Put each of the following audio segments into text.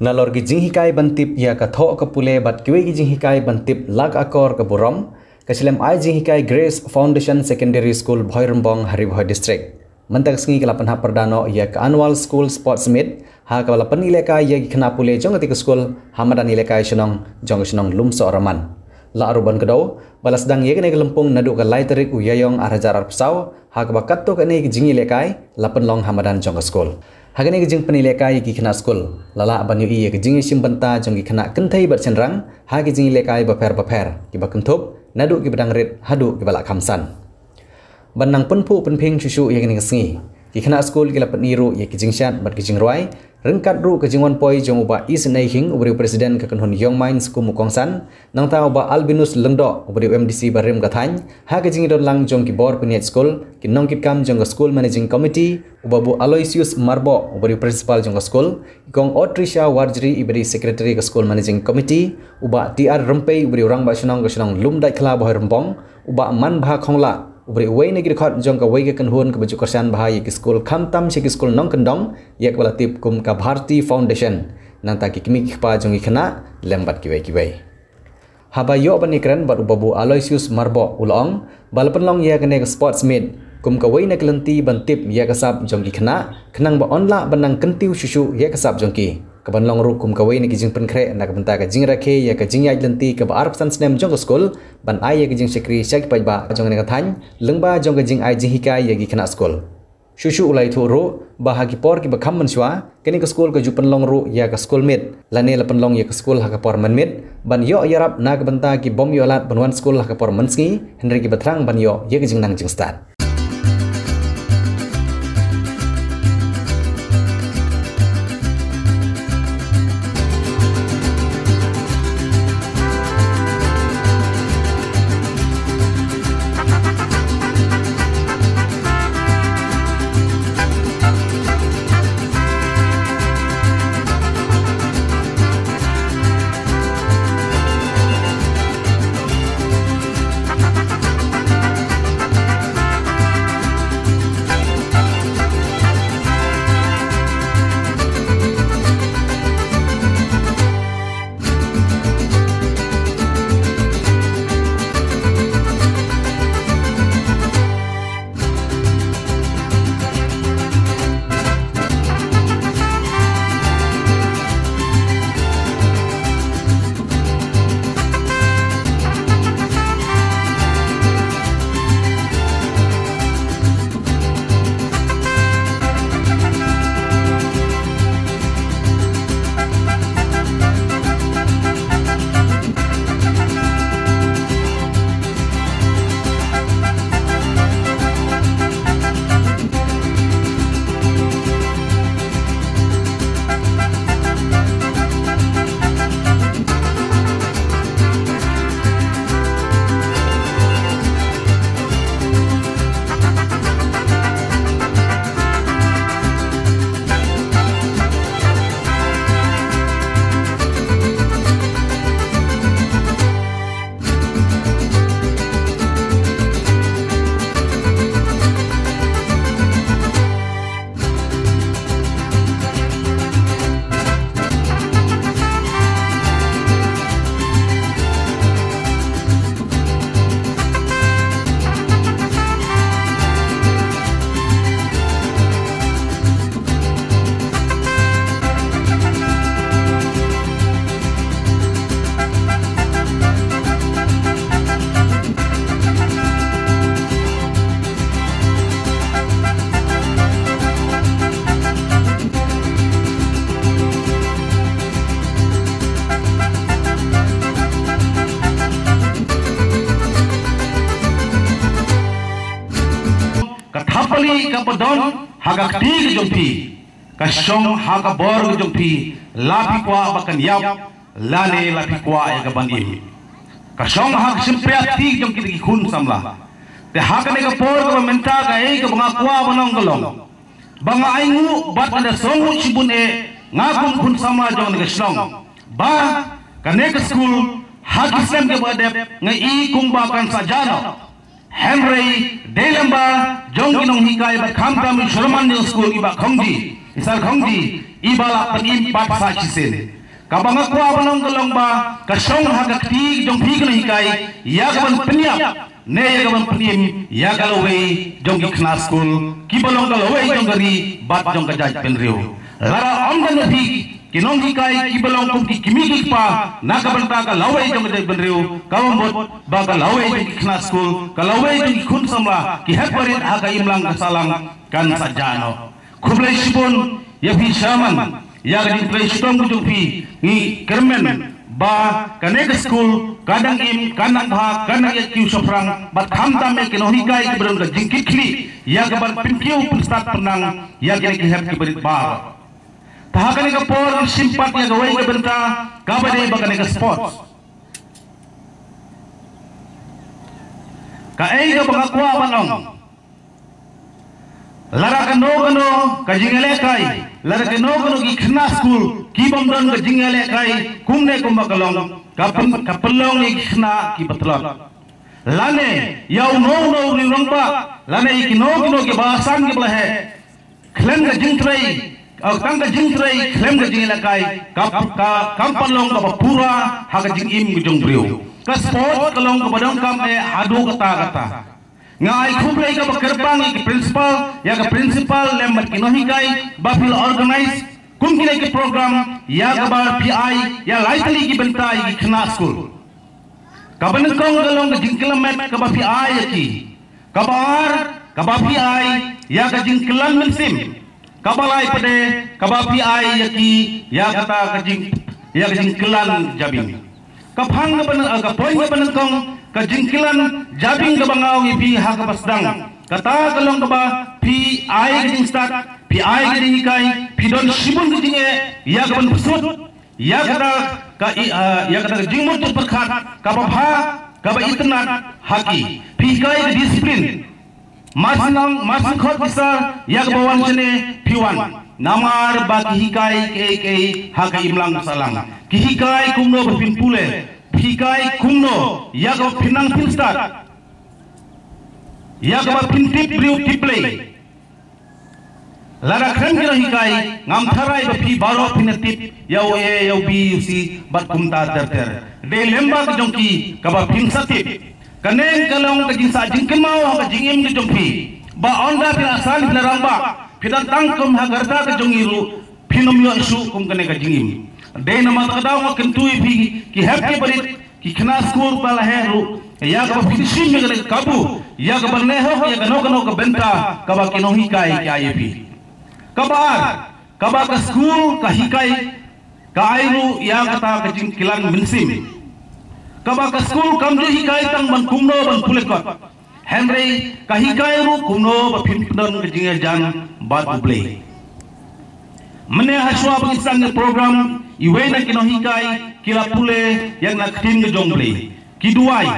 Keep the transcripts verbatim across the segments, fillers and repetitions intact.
Nalor ki jinghikai ban tip ïa ka thoh ka pule bad kiwei ki jinghikai ban tip la ka akor ka burom, ka shlem ai jinghikai Grace Foundation Secondary School, Bhoirymbong, ha Ri Bhoi District. Mynta ka sngi ka la pynhap pyrda noh ïa ka Annual School Sports Meet, ha kaba la pynïalehkai ïa ki khynnah pule jong katei ka skul ha madan ïalehkai shnong jong ka shnong Lumsohraman. Lah ruh ban kdew ba la sdang ïa kane ka lympung naduh ka lai tarik u Ïaïong ar hajar arphew saw, ha kaba katto katne ka jingïalehkai la pynlong ha madan jong ka skul. Ha kane ka jingpynïalehkai ïa ki khynnah skul, la lah ban ïohi ïa ka jingïashim bynta jong ki khynnah kynthei bad shynrang ha ki jingïalehkai bapher bapher, kiba kynthup naduh kiba dang rit haduh kiba la kham san. Ban nang pynphuh pynphieng shuh shuh ïa kane ka sngi, ki khynnah skul ki la pyni ruh ïa ki jingshad bad ki jingrwai, ryngkat ruh ka jingwan poi jong u Bah Isynei Khing, uba dei u President ka kynhun Young Minds kum u kongsan, nangta u Bah Albinus Lyngdoh, uba dei u M D C barim ka thaiñ, ha ka jingïadon lang jong ki bor pynïaid skul, ki nongkitkam jong ka School Managing Committee, u Babu Aloysius Marboh, uba dei u Principal jong ka skul, i Kong Otrisha Warjri, iba dei Secretary ka School Managing Committee, u Bah T R Rympei, uba dei u Rangbah Shnong ka shnong Lumdaitkhla, Bhoirymbong, u Bah Manbha Khonglah, uba dei uwei na ki dkhot jong kawei ka kynhun kaba ju kyrshan bha ïa ki skul, khamtam sha ki skul nongkyndong, ïa kaba la tip kum ka Bharti Foundation, nangta ki kmie ki kpa jong ki khynnah lem bad kiwei kiwei. Haba ïoh ban ïakren bad u Babu Aloysius Marboh, u la ong ba la pynlong ïa kane ka sports meet kum kawei na ka lynti ban tip ïa ka sap jong ki khynnah, khnang ba yn lah ban nang kyntiew shuh shuh ïa ka sap jong ki, kaban long ruh kum kawei na ki jingpynkhreh na ka bynta ka jingrakhe ïa ka jingïaid lynti kaba arphew san snem jong ka skul, ban ai ïa ka jingshakri sha ki paidbah jong kane ka thaiñ lyngba jong ka jingai jinghikai ïa ki khynnah skul. Shuh shuh u la ïathuh ruh ba ha ki por kiba kham mynshuwa, kane ka skul ka ju pynlong ruh ïa ka School Meet, lane la pynlong ïa ka skul ha ka por mynmiet ban ïoh ïarap na ka bynta ki bym ïoh lad ban wan skul ha ka por mynsngi, hynrei kiba thrang ban ïoh ïa ka jingnang jingstad. Ka thapbalieh kaba don ha ka kti ka jong phi ka shong ha ka bor ka jong phi, la phi kwah ba kan ïap lane la phi kwah ïa ka ban im. Ka shong ha ka shympriahti jong kita ki khun samla. Te ha kane ka por kaba mynta, kaei kaba nga kwah ban ong ka long ba nga ainguh bad nga da sngewnguh shibun eh, nga kum khun samla jong kane ka shnong, ba kane ka skul ha ki snem kiba la dep nga i kumba kan sa jah noh. Hynrei dei lem ba jong ki nonghikai bad khamtam i Shroman New School i Bah Khongji, i Sir Khongji, i ba la pynim pat sa shisien. Kaba nga kwah ban ong ka long ba ka shong ha ka kti jong phi ki nonghikai ïa ka ban pynïap ne ïa ka ban pynim ïa ka lawei jong ki khynnah skul kiba long ka lawei jong ka ri bad jong ka jaitbynriew. Lada ym don ïa phi ki nonghikai kiba long kum ki kmie ki kpa na ka bynta ka lawei jong ka jaitbynriew, kaba mut ba ka lawei jong ki khynnah skul, ka lawei jong ki khun samla, ki hep barit ha ka imlang ka sahlang kan sa jah noh. Khublei shibun ïa phi Shroman ïa ka jingtrei shitom ka jong phi. Ngi kyrmen ba kane ka skul ka dang im, ka dang bha, ka dang ïaid kiew shaphrang bad khamtam ïa ki nonghikai kiba don ka jingkitkhlieh ïa ka ban pynkiew pynstad pynnang ïa kine ki hep ki barit baroh. Te ha kane ka por ngi shim pat ïa kawei ka bynta kaba dei ba kane ka sports. Kaei kaba nga kwah ban ong, lada kano kano ka jingïalehkai, lada kano kano ki khynnah skul ki bym don ka jingïalehkai kumne kumba ka long, ka pyn, ka pynlong ïa ki khynnah kiba tlot. Lane ïa uno uno u rangbah, lane ïa kino kino kiba san kiba la heh khlem ka jingtrei, eh, tang ka jingtrei khlem ka jingïalehkai, ka, ka, kam pat long kaba pura ha ka jingim ka jong u briew. Ka sport ka long kaba donkam eh haduh katta katta. Nga ai khublei kaba kyrpang ïa ki principal, ïa ka principal lem bad ki nonghikai ba phi la organize kum kine ki program ïa kaba phi ai ïa lai tylli ki bynta ïa ki khynnah skul. Kaba nyngkong ka long ka jingkylliang met kaba phi ai ïa ki. Kaba ar, kaba phi ai ïa ka jingkylliang mynsiem. Kaba lai pat de kaba phi ai ïa ki ïa kata ka jing, ïa ka jingkylliang jabieng. Ka phang kaba nyng, ka point kaba nyngkong ka jingkylliang jabieng kaba nga ong ïa phi ha kaba sdang. Kata ka long kaba phi ai ka jingstad, phi ai ka jinghikai, phi don shibun ka jingeh ïa ka ban pyrshah ïa kata ka i, ah, ïa kata ka jingmut jingpyrkhat kaba bha kaba itynnad ha ki. Phi hikai ka discipline. Mar shu nang, mar shu khot ki sir ïa kaba wan shane phi wan. Namar ba ki hikai kaei kaei ha ka imlang sahlang. Ki hikai kumno ba phin pule. Phi hikai kumno ïa kaba phin nang phin stad. Ïa kaba phin tip briew tip Blei. Lada khlem ki nonghikai ngam tharai ba phi baroh phin tip ïa u A, ïa u B, ïa u C bad kumta ter ter. Dei lem ba ka jong ki kaba phin sa tip. Kane ka long ka jingsah jingkynmaw ha ka jingim ka jong phi. Ba ynda phi la san phi la rangbah, phi dang tang kum ha ka rta ka jong ngi ruh phin ym ïoh shuh kum kane ka jingim. Dei namar kata nga kyntu ïa phi ki hep ki barit, ki khynnah skul ba la heh ruh, ïa kaba phin shim ïa kane ka kabu, ïa kaba leh hok ïa kano kano ka bynta kaba ki nonghikai ki ai ïa phi. Kaba ar, kaba ka skul ka hikai ka ai ruh ïa kata ka jingkylliang mynsiem. Kaba ka skul kam ju hikai tang ban kumno ban pule kot. Hynrei ka hikai ruh kumno ba phin pyndonkam ka jingïajan bad U Blei. Mynne ha shuwa ba ngi sdang ïa ka program, iwei na ki nonghikai ki la pule ïa ka ktien ka jong U Blei. Ki duwai.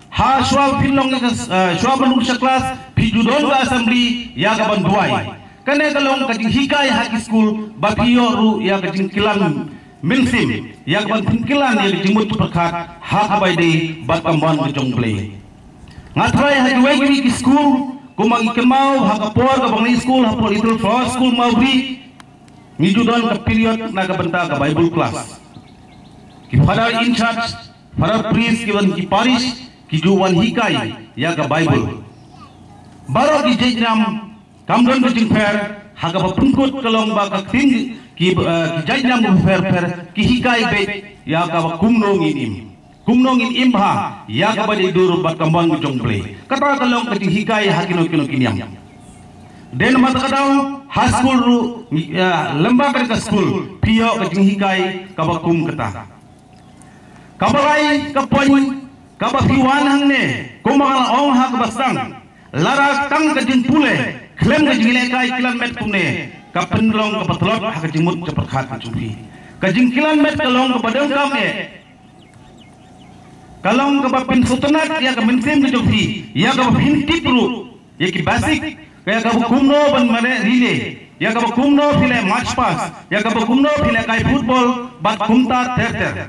Ha shuwa ba phin long ïa ka, eh, shuwa ban rung sha klas, phi ju don ka assembly ïa ka ban duwai. Kane ka long ka jinghikai ha ki skul ba phi ïoh ruh ïa ka jingkylliang mynsiem, ïa ka ban pynkylliang ïa ka jingmut jingpyrkhat ha kaba ïadei bad ka mon ka jong U Blei. Nga tharai ha kiwei kiwei ki skul, kumba ngi kynmaw ha ka por kaba ngi skul hapoh Little Flower School Mawbri, ngi ju don ka period na ka bynta ka Bible class. Ki father in charge, father priest kiba na ki parish ki ju wan hikai ïa ka Bible. Baroh ki jait niam kam don ka jingpher, ha kaba pynkut ka long ba ka ktien ki, eh, ki jait niam ba pher pher ki hikai beit ïa kaba kumno ngin im. Kumno ngin im bha ïa kaba dei dur bad ka mon ka jong U Blei. Kata ka long ka jinghikai ha kino kino ki niam. Dei namar kata ka daw ha skul ruh, eh, lem bad ka skul phi ïoh ka jinghikai kaba kum kata. Kaba lai ka point kaba phi wan hangne, kumba nga la ong ha kaba sdang, lada tang ka jingpule khlem ka jinglehkai kylliang met kumne, ka pynlong kaba tlot ha ka jingmut jingpyrkhat ka jong phi. Ka jingkylliang met ka long kaba donkam eh, ka long kaba pynsngewtynnat ïa ka mynsiem ka jong phi, ïa kaba phin tip ruh ïa ki basic, ïa kaba kumno ban mareh relay, ïa kaba kumno phi leh march past, ïa kaba kumno phi lehkai football bad kumta ter ter.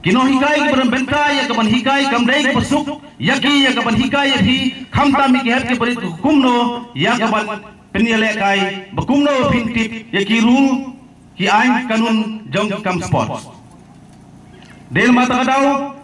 Ki nonghikai kiba don bynta ïa kaban hikai kam dei kaba suk ïa ki ïa kaban hikai ïa phi, khamtam ïa ki hep ki barit kumno ïa kaban pynïalehkai ba kumno phin tip ïa ki rule ki aiñ kanun jong ki kam sports. Dei namar kata ka daw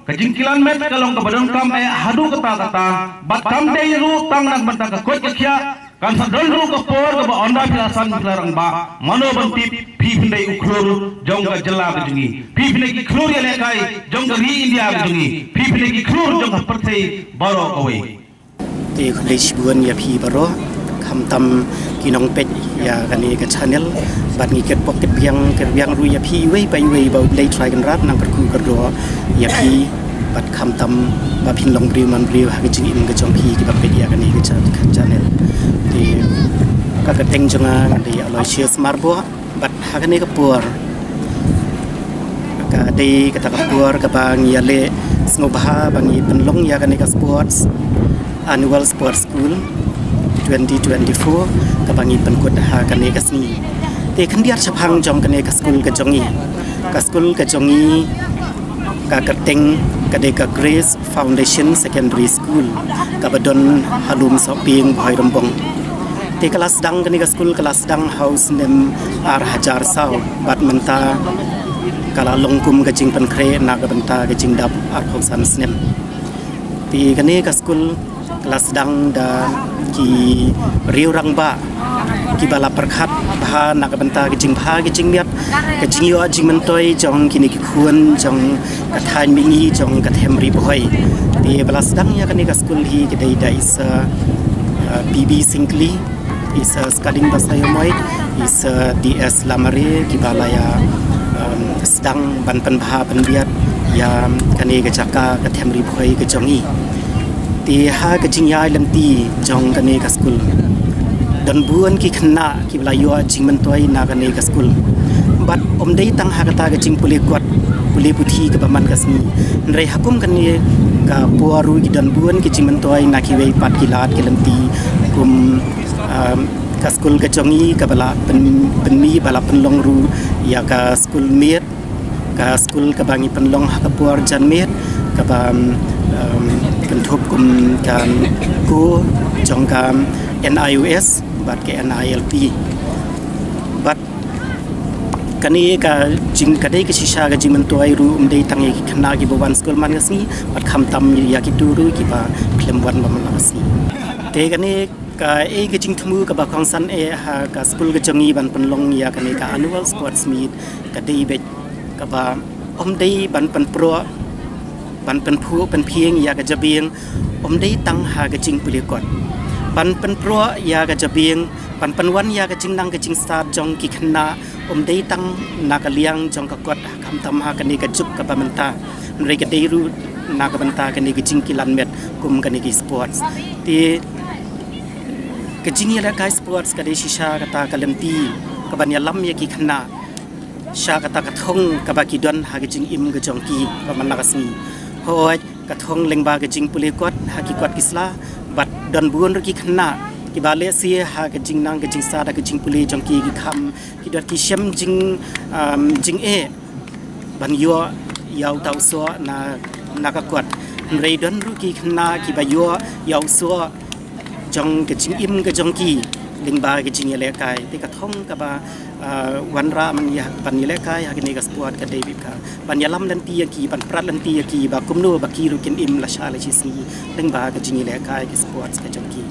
ka jingkilan met ka long kaba donkam eh haduh katta katta, bad kam dei ruh tang na ka bynta ka koit ka khiah. Kan sa don ruh ka por kaba ynda phi la san phi la rangbah, mano ban tip phi phin dei u khlur jong ka jylla ka jong ngi, phi phin dei ki khlur ïalehkai jong ka ri India ka jong ngi, phi phin dei ki khlur jong ka pyrthei baroh kawei. Te khublei shibun ïa phi baroh, khamtam ki nongpeit ïa kane ka channel, bad ngi kyrpad kyrbiang kyrbiang ruh ïa phi iwei pa iwei ba U Blei Trai Kynrad nang kyrkhu kyrdoh ïa phi, bad khamtam ba phin long briew man briew ha ka jingim ka jong phi kiba peit ïa kane ka cha-, ka channel. Te ka kyrteng jong nga ka dei Aloysius Marbok, bad ha kane ka por ka dei kata ka por kaba ngi ïaleh sngewbha ba ngi pynlong ïa kane ka sports, Annual Sports School twenty twenty-four, kaba ngi pynkut ha kane ka sngi. Te khyndiat shaphang jong kane ka skul ka jong ngi. Ka skul ka jong ngi ka kyrteng ka dei ka Grace Foundation Secondary School, kaba don ha Lumsohpieng, Bhoirymbong. Te ka la sdang kane ka skul ka la sdang ha u snem ar hajar saw, bad mynta ka la long kum ka jingpynkhreh na ka bynta ka jingdap arphew san snem. Te kane ka skul ka la sdang da ki riew rangbah kiba la pyrkhat bha na ka bynta ka jingbha ka jingmiat, ka jingïoh jingmyntoi jong kine ki khun jong ka thaiñ mihngi jong ka them Ri Bhoi. Te ba la sdang ïa kane ka skul hi ka dei da i Sir, uh, P B Syngkli, i Sir Skading Basaiawmoit, i Sir D S Lamare, kiba la ïa, um, sdang ban pynbha pynbiat ïa kane ka jaka ka them Ri Bhoi ka jong ngi. Te ha ka jingïaid lynti jong kane ka skul, don bun ki khynnah kiba la ïoh jingmyntoi na kane ka skul. Bad ym dei tang ha kata ka jingpule kot pule puthi kaba man ka sngi, hynrei ha kum kane ka por ruh ki don bun ki jingmyntoi na kiwei pat ki lad ki lynti, kum, um, ka skul ka jong ngi kaba la pyn-, pynmih ba la pynlong ruh ïa ka skul miet, ka skul kaba ngi pynlong ha ka por janmiet, kaba, um, kynthup kum ka core jong ka N I O S bad ka N I L P. Bad kane ka jing, ka dei ka shisha ka jingmyntoi ruh ym dei tang ïa ki khynnah kiba wan skul man ka sngi, bad khamtam ïa kito ruh kiba khlem wan ba man ka sngi. Te kane ka, eh, ka jingthmu kaba kongsan eh ha ka skul ka jong ngi ban pynlong ïa kane ka Annual Sports Meet ka dei beit kaba ym dei ban pynpro, ban pynphuh pynphieng ïa ka jabieng, ym dei tang ha ka jingpule kot. Ban pynpro ïa ka jabieng, ban pynwan ïa ka jingnang ka jingsat jong ki khynnah, ym dei tang na ka liang jong ka kot, khamtam ha kane ka juk kaba mynta, hynrei ka dei ruh na ka bynta kane ka jingkilan met kum kane ki sports. Te ka jingïalehkai sports ka dei shisha kata ka lynti kaban ïalam ïa ki khynnah sha kata ka thong kaba ki don ha ka jingim ka jong ki ba man la ka sngi. Hooid, ka thong lyngba ka jingpule kot ha ki kot ki sla, bad don bun ruh ki khynnah kiba lehse ha ka jingnang ka jingsat ha ka jingpule jong ki ki kham, ki don ki shem jing, um, jingeh ban ïoh ïa uta u soh na, na ka kot. Hynrei don ruh ki khynnah kiba ïoh ïa u soh jong ka jingim ka jong ki lyngba ka jingïalehkai. Te ka thong kaba, uh, wanrah man ïa ban ïalehkai ha kane ka sport ka dei beit ka ban ïalam lynti ïa ki, ban prat lynti ïa ki ba kumno ba ki ruh kin im lashai lashisngi lyngba ka jingïalehkai ka sport ka jong ki.